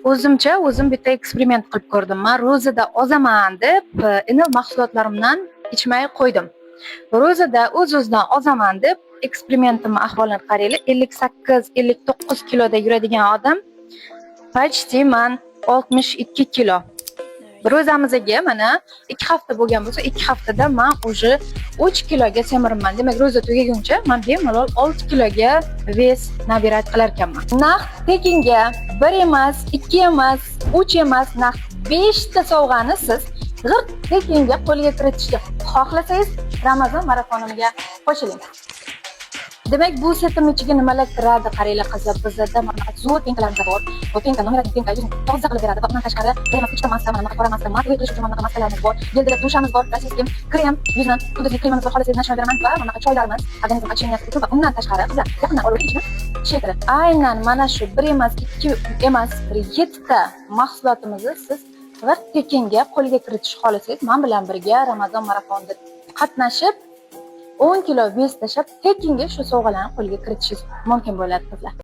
O'zimcha o'zim bitta eksperiment qilib ko'rdim. Man ro'zada ozaman deb NL mahsulotlarimdan ichmay qo'ydim. Ro'zada o'z-o'zidan ozaman deb eksperimentimni ahvolini qaranglar. 58, 59 kiloda yuradigan odam почти man 62 kilo. Ro'zamizga mana 2 hafta bo'lgan bo'lsa, 2 haftada man уже 3 kiloga semiribman. Demak, ro'za tugaguncha man bemalol 6 kiloga вес набирать qilar ekanman. Naqd tekinga bir emas, ikki emas, uch emas, naqd 5 ta sovg'ani siz g'irt tekinga qo'lga kiritishni xohlasangiz, Ramazon marafonimga qo'shiling. Demak, bu setim ichiga nimalar kiradi? Qaranglar, qizlar, bizada mana zo'r пенка larimiz bor. Bu пенка номер один пенка yuzni toza qilib beradi va undan tashqari bir emas, uchta maska, mana bunaqa qora maska, матовый qilish uchun mana bunaqa maskalarimiz bor. Гель для душа miz bor, российский krem, yuzni kunduzgi kremimiz bor, xohlasangiz nashona beraman va mana bunaqa choylarimiz organizm очищения si uchun va undan tashqari, qizlar, yaqindan olib ichini shekili. Aynan mana shu bir emas, ikki emas, bir yettita mahsulotimizni siz g'irt tekinga qo'lga kiritishni xohlasangiz, man bilan birga Ramazon marafonida qatnashib, 10 kilo вес tashlab, tekinga shu sovg'alarni qo'lga kiritishingiz mumkin bo'ladi, qizlar.